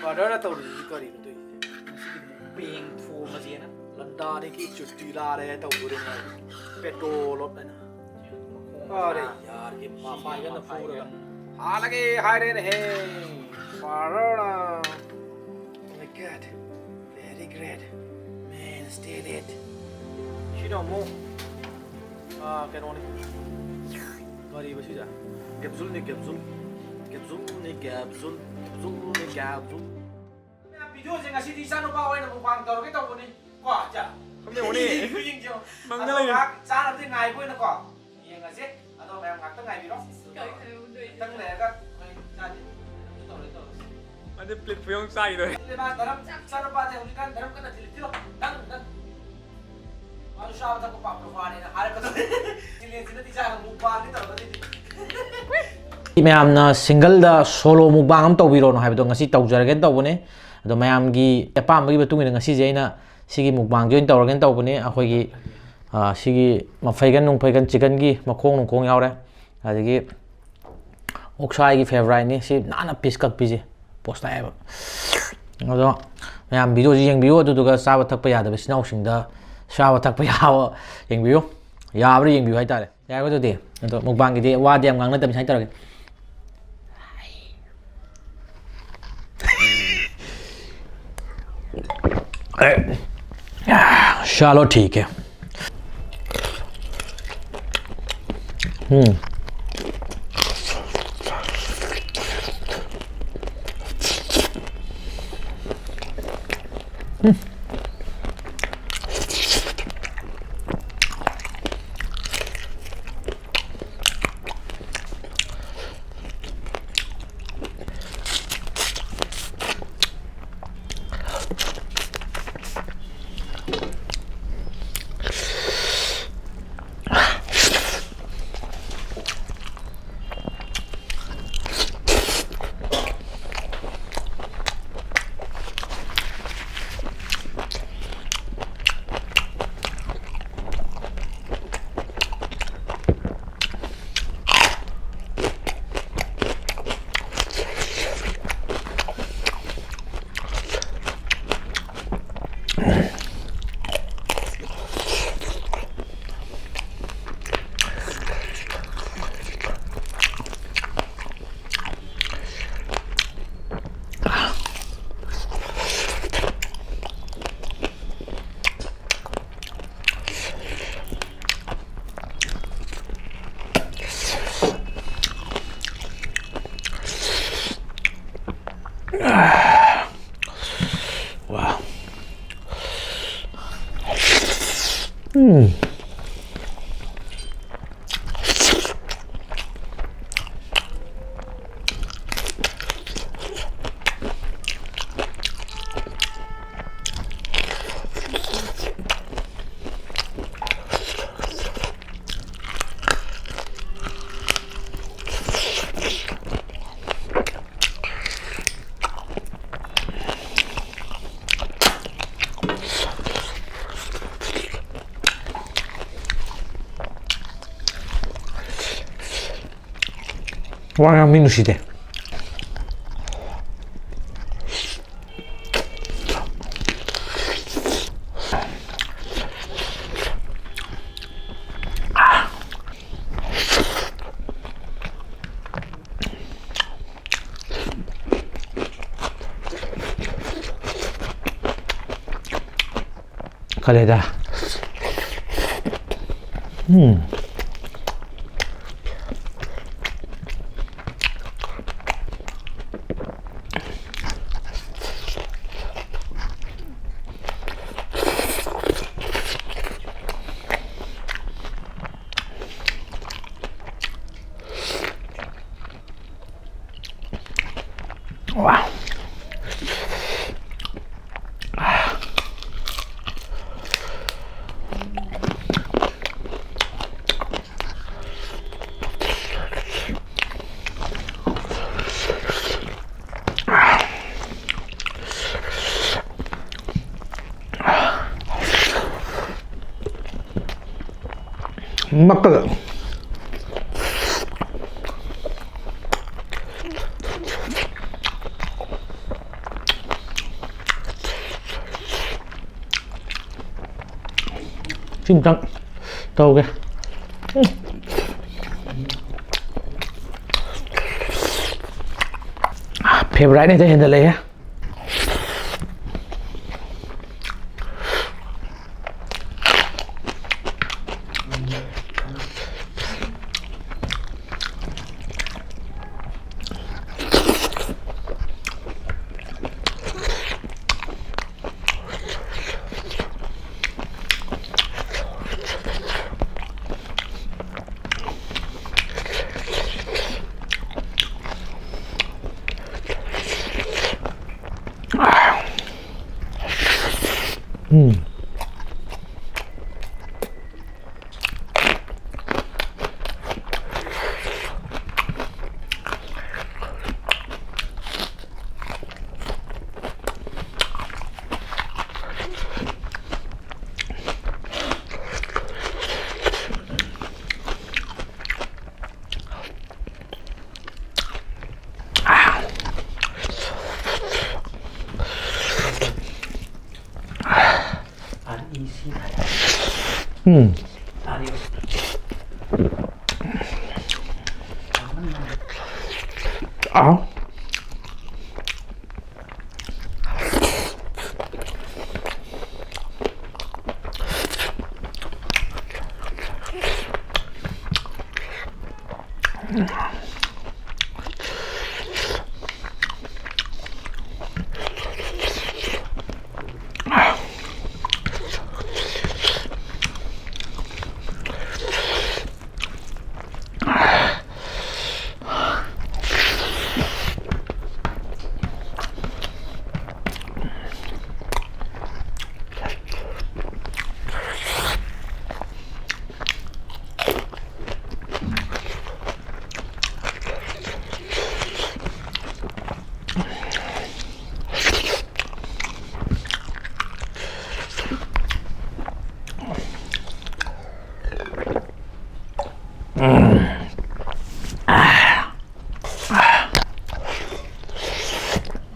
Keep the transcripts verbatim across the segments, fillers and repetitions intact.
Brotherꯅ ꯇꯧꯔꯤꯁꯤꯗꯤ ꯀꯔꯤꯅꯣ ꯇꯧꯔꯤꯁꯦ? ꯉꯁꯤꯗꯤ ꯃꯨꯛꯕꯦꯡ ꯊꯣꯡꯉꯁꯦꯅ꯫ ꯂꯟꯗꯥꯗꯒꯤ ꯆꯨꯇꯤ ꯂꯥꯔꯦ ꯇꯧꯗꯣꯔꯤꯅꯦ꯫ ꯄꯦꯇ꯭ꯔꯣꯜ ꯂꯣꯠ ꯍꯥꯏꯅ꯫ ꯑꯔꯦ ꯌꯥꯔꯒꯤ ꯃꯄꯥꯏꯒꯅ ꯐꯨꯔꯒ ꯍꯥꯜꯂꯒꯦ ꯍꯥꯏꯔꯦꯅꯦꯍꯦ꯫ Brotherꯅ꯫ Oh my God. Very great. Man, stay late. ꯁꯤꯅ ꯑꯃꯨꯛ ꯑꯥ, ꯀꯩꯅꯣꯅꯤ꯫ ꯀꯔꯤꯕ ꯁꯤꯁꯦ? ꯀꯦꯞꯁꯨꯜꯅꯤ, ꯀꯦꯞꯁꯨꯜ꯫ ꯀꯦꯞꯁꯨꯜꯅꯤ, ꯀꯦꯞꯁꯨꯜ꯫ ꯀꯦꯞꯁꯨꯜꯅꯤ, ꯀꯦꯞꯁꯨꯜ꯫ ꯃꯌꯥꯝ, ꯚꯤꯗꯤꯑꯣꯁꯦ ꯉꯁꯤꯗꯤ ꯏꯆꯥꯅꯨꯄꯥ ꯑꯣꯏꯅ ꯃꯨꯛꯕꯥꯡ ꯇꯧꯔꯒꯦ ꯇꯧꯕꯅꯤ꯫ ꯀꯣ, ꯏꯆꯥ? ꯈꯪꯗꯦ, ꯍꯣꯅꯦ꯫ ꯌꯦꯡꯁꯦ ꯌꯦꯡꯉꯣ꯫ ꯃꯪꯗ ꯑꯗꯣ ꯂꯩꯔꯦ꯫ ꯉꯥꯏꯍꯥꯛ ꯆꯥꯅꯕꯗꯤ ꯉꯥꯏꯕ ꯑꯣꯏꯅꯀꯣ꯫ ꯌꯦꯡꯉꯁꯦ꯫ ꯑꯗꯣ ꯃꯌꯥꯝ ꯉꯥꯛꯇꯪ ꯉꯥꯏꯕꯤꯔꯣ꯫ ꯀꯩ ꯈꯔ ꯎꯗꯣꯏꯅꯣ? ꯈꯤꯇꯪ ꯂꯩꯔꯒ ꯑꯩꯈꯣꯏ ꯆꯥꯁꯦ꯫ ꯇꯧꯔꯦ, ꯇꯧꯔꯦ꯫ ꯑꯗꯨ ꯄ꯭ꯂꯦꯠ ꯄꯨꯌꯣꯡ ꯆꯥꯈꯤꯗꯣꯔꯦ꯫ ꯃꯥ ꯙꯔꯝ, ꯏꯆꯥꯅꯨꯄꯥꯁꯦ ꯍꯧꯖꯤꯛꯀꯥꯟ ꯙꯔꯝ ꯀꯟꯅ ꯊꯤꯜꯂꯤ꯫ ꯊꯤꯜꯂꯣ꯫ ꯅꯪ, ꯅꯪ꯫ ꯃꯥꯁꯨ ꯆꯥꯕ ꯊꯛꯄ ꯄꯥꯝꯕ ꯅꯨꯄꯥꯅꯦꯅ ꯍꯥꯏꯔꯛꯀꯗꯧꯔꯦ꯫ ꯆꯤꯂꯦꯟꯁꯤꯅꯗꯤ ꯆꯥꯔꯒ ꯃꯨꯛꯕꯥꯡꯗꯤ ꯇꯧꯔꯒꯗꯣꯏꯅꯤ꯫ ꯃꯌꯥꯝꯅ ꯁꯤꯡꯒꯜꯗ ꯁꯣꯂꯣ ꯃꯨꯛꯕꯥꯡ ꯑꯃ ꯇꯧꯕꯤꯔꯣꯅ ꯍꯥꯏꯕꯗꯣ ꯉꯁꯤ ꯇꯧꯖꯔꯒꯦꯅ ꯇꯧꯕꯅꯦ꯫ ꯑꯗꯣ ꯃꯌꯥꯝꯒꯤ ꯑꯄꯥꯝꯕꯒꯤ ꯃꯇꯨꯡ ꯏꯟꯅ ꯉꯁꯤꯁꯦ ꯑꯩꯅ ꯁꯤꯒꯤ ꯃꯨꯛꯕꯥꯡꯁꯦ ꯑꯣꯏꯅ ꯇꯧꯔꯒꯦꯅ ꯇꯧꯕꯅꯦ꯫ ꯑꯩꯈꯣꯏꯒꯤ, ꯑ, ꯁꯤꯒꯤ ꯃꯐꯩꯒꯟ ꯅꯨꯡꯐꯩꯒꯟ ꯆꯤꯀꯟꯒꯤ ꯃꯈꯣꯡ ꯅꯨꯡꯈꯣꯡ ꯌꯥꯎꯔꯦ꯫ ꯑꯗꯒꯤ ꯑꯣꯛꯁꯥꯒꯤ ꯐꯦꯚꯣꯔꯥꯏꯠꯅꯤ꯫ ꯁꯤ ꯅꯥꯟꯅ ꯄꯤꯁ ꯀꯛꯄꯤꯁꯦ ꯄꯣꯁ ꯇꯥꯏꯌꯦꯕ꯫ ꯑꯗꯣ ꯃꯌꯥꯝ ꯚꯤꯗꯤꯑꯣꯁꯤ ꯌꯦꯡꯕꯤꯌꯨ, ꯑꯗꯨꯗꯨꯒ ꯆꯥꯕ ꯊꯛꯄ ꯌꯥꯗꯕ ꯏꯆꯤꯟ ꯏꯅꯥꯎꯁꯤꯡꯗ ꯆꯥꯕ ꯊꯛꯄ ꯌꯥꯕ ꯌꯦꯡꯕꯤꯌꯨ, ꯌꯥꯕ꯭ꯔꯥ ꯌꯦꯡꯕꯤꯌꯨ ꯍꯥꯏꯇꯥꯔꯦ꯫ ꯌꯥꯔꯦꯀꯣ ꯑꯗꯨꯗꯤ? ꯑꯗꯣ ꯃꯨꯛꯕꯥꯡꯒꯤꯗꯤ ꯋꯥꯗꯤ ꯌꯥꯝ ꯉꯥꯡꯅꯗꯕꯅꯤ ꯁꯨꯃꯥꯏꯅ ꯇꯧꯔꯒꯦ꯫ चलो ठीक है। हम्म। Wow. ꯎꯝ꯫ ꯋꯥ ꯉꯥꯡꯕꯤ ꯅꯨꯡꯁꯤꯗꯦ꯫ ꯈꯜꯂꯦꯗ꯫ ꯎꯝ꯫ ꯋꯥ꯫ ꯃꯀꯛ꯫ ꯁꯤꯝꯇꯪ ꯇꯧꯒꯦ꯫ Favourite ꯅꯦ, ꯍꯦꯟꯖꯜꯂꯛꯑꯦ꯫ ꯎꯝ꯫ ꯎꯝ꯫ ꯑꯥ꯫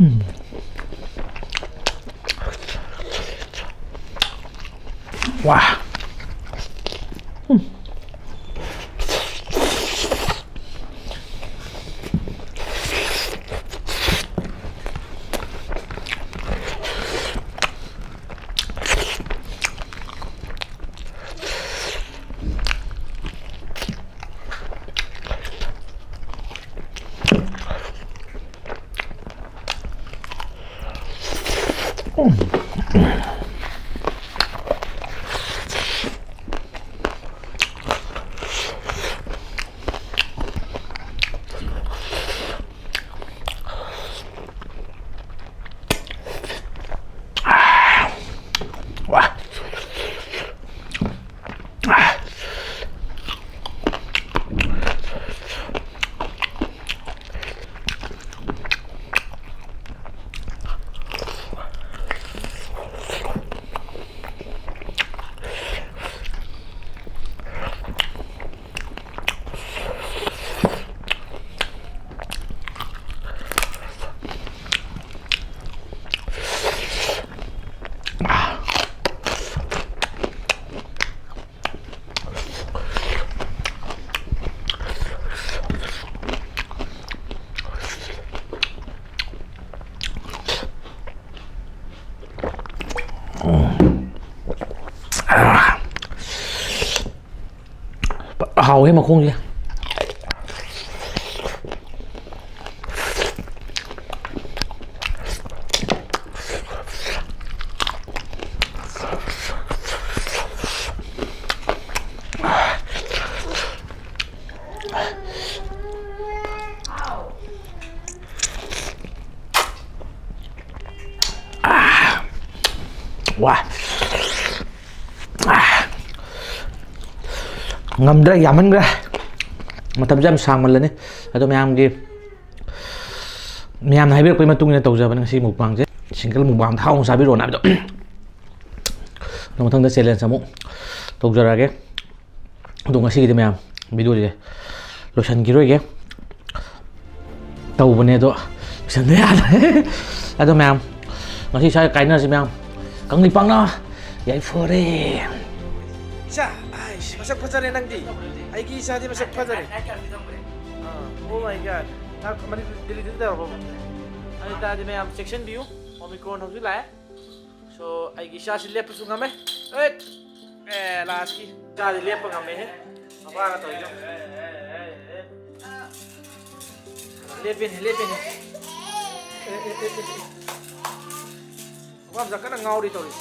ꯎꯝ꯫ ꯋꯥ꯫ ꯎꯝ꯫ ꯍꯣꯏ, ꯃꯈꯣꯡꯁꯦ꯫ ꯋꯥ꯫ ꯉꯝꯗ꯭ꯔꯦ, ꯌꯥꯝꯃꯟꯈ꯭ꯔꯦ꯫ ꯃꯇꯝꯁꯦ ꯌꯥꯝ ꯁꯥꯡꯃꯜꯂꯅꯤ꯫ ꯑꯗꯣ ꯃꯌꯥꯝꯒꯤ, ꯃꯌꯥꯝꯅ ꯍꯥꯏꯕꯤꯔꯛꯄꯒꯤ ꯃꯇꯨꯡ ꯏꯟꯅ ꯇꯧꯖꯕꯅꯦ ꯉꯁꯤ ꯃꯨꯛꯕꯥꯡꯁꯦ꯫ ꯁꯤꯡꯒꯜ ꯃꯨꯛꯕꯥꯡꯗ ꯍꯥꯎꯅ ꯆꯥꯕꯤꯔꯣꯅ ꯍꯥꯏꯕꯗꯣ꯫ ꯑꯗꯣ ꯃꯊꯪꯗ ꯆꯦꯂꯦꯟꯖ ꯑꯃꯨꯛ ꯇꯧꯖꯔꯛꯑꯒꯦ꯫ ꯑꯗꯣ ꯉꯁꯤꯒꯤꯗꯤ ꯃꯌꯥꯝ, ꯚꯤꯗꯤꯑꯣꯁꯦ ꯂꯣꯏꯁꯤꯟꯈꯤꯔꯣꯏꯒꯦ꯫ ꯇꯧꯕꯅꯦ, ꯑꯗꯣ ꯂꯣꯏꯁꯟꯕ ꯌꯥꯗ꯭ꯔꯦ꯫ ꯑꯗꯣ ꯃꯌꯥꯝ, ꯉꯁꯤ ꯁ꯭ꯋꯥꯏ ꯀꯥꯏꯅꯔꯁꯤ ꯃꯌꯥꯝ꯫ ꯀꯪꯂꯩꯄꯥꯛꯅ ꯌꯥꯏꯐꯔꯦ꯫ ꯏꯆꯥ, ꯑꯥꯏꯁ, ꯃꯁꯛ ꯐꯖꯔꯦ ꯅꯪꯗꯤ꯫ ꯑꯩꯒꯤ ꯏꯆꯥꯗꯤ ꯃꯁꯛ ꯐꯖꯔꯦ꯫ ꯑꯥ, oh my God. ꯅꯪ ꯃꯅꯤꯄꯨꯔ, ꯗꯦꯜꯂꯤꯗ ꯇꯧꯔꯕꯣ? ꯑꯗꯨ ꯇꯥꯔꯗꯤ ꯃꯌꯥꯝ ꯆꯦꯛꯁꯤꯟꯕꯤꯌꯨ, ꯑꯣꯃꯤꯀ꯭ꯔꯣꯟ ꯍꯧꯖꯤꯛ ꯂꯥꯛꯑꯦ꯫ So, ꯑꯩꯒꯤ ꯏꯆꯥꯁꯤ ꯂꯦꯞꯄꯁꯨ ꯉꯝꯃꯦ꯫ ꯑꯦꯠ! ꯑꯦ, ꯂꯥꯁꯀꯤ ꯏꯆꯥꯁꯤ ꯂꯦꯞꯄ ꯉꯝꯃꯦꯍꯦ꯫ ꯃꯄꯥꯒ ꯇꯧꯔꯤꯗꯣ꯫ ꯂꯦꯞꯄꯦꯅꯦ, ꯂꯦꯞꯄꯦꯅꯦ꯫ ꯑꯦ, ꯑꯦ, ꯑꯦ, ꯑꯦ, ꯑꯦ꯫ ꯃꯄꯥ ꯃꯆꯥ ꯀꯟꯅ ꯉꯥꯎꯔꯤ ꯇꯧꯔꯤ꯫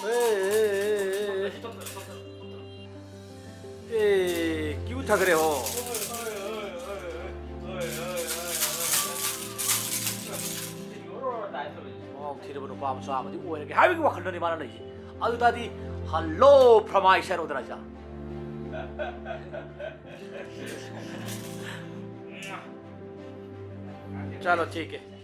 ꯑꯦ, ꯑꯦ, ꯑꯦ, ꯑꯦ, ꯑꯦ꯫ ꯑꯦ, ꯀ꯭ꯌꯨ ꯊꯥꯗꯔꯦ ꯍꯣ꯫ ꯃꯋꯥ ꯊꯤꯔꯕ ꯅꯨꯄꯥ ꯃꯆꯥ ꯑꯃꯗꯤ ꯑꯣꯏꯔꯒꯦ ꯍꯥꯏꯕꯒꯤ ꯋꯥꯈꯜꯗꯅꯤ ꯃꯥꯅ ꯂꯩꯁꯦ꯫ ꯑꯗꯨ ꯇꯥꯔꯗꯤ, "Hello, from my side of the Raja." चलो, ठीक है।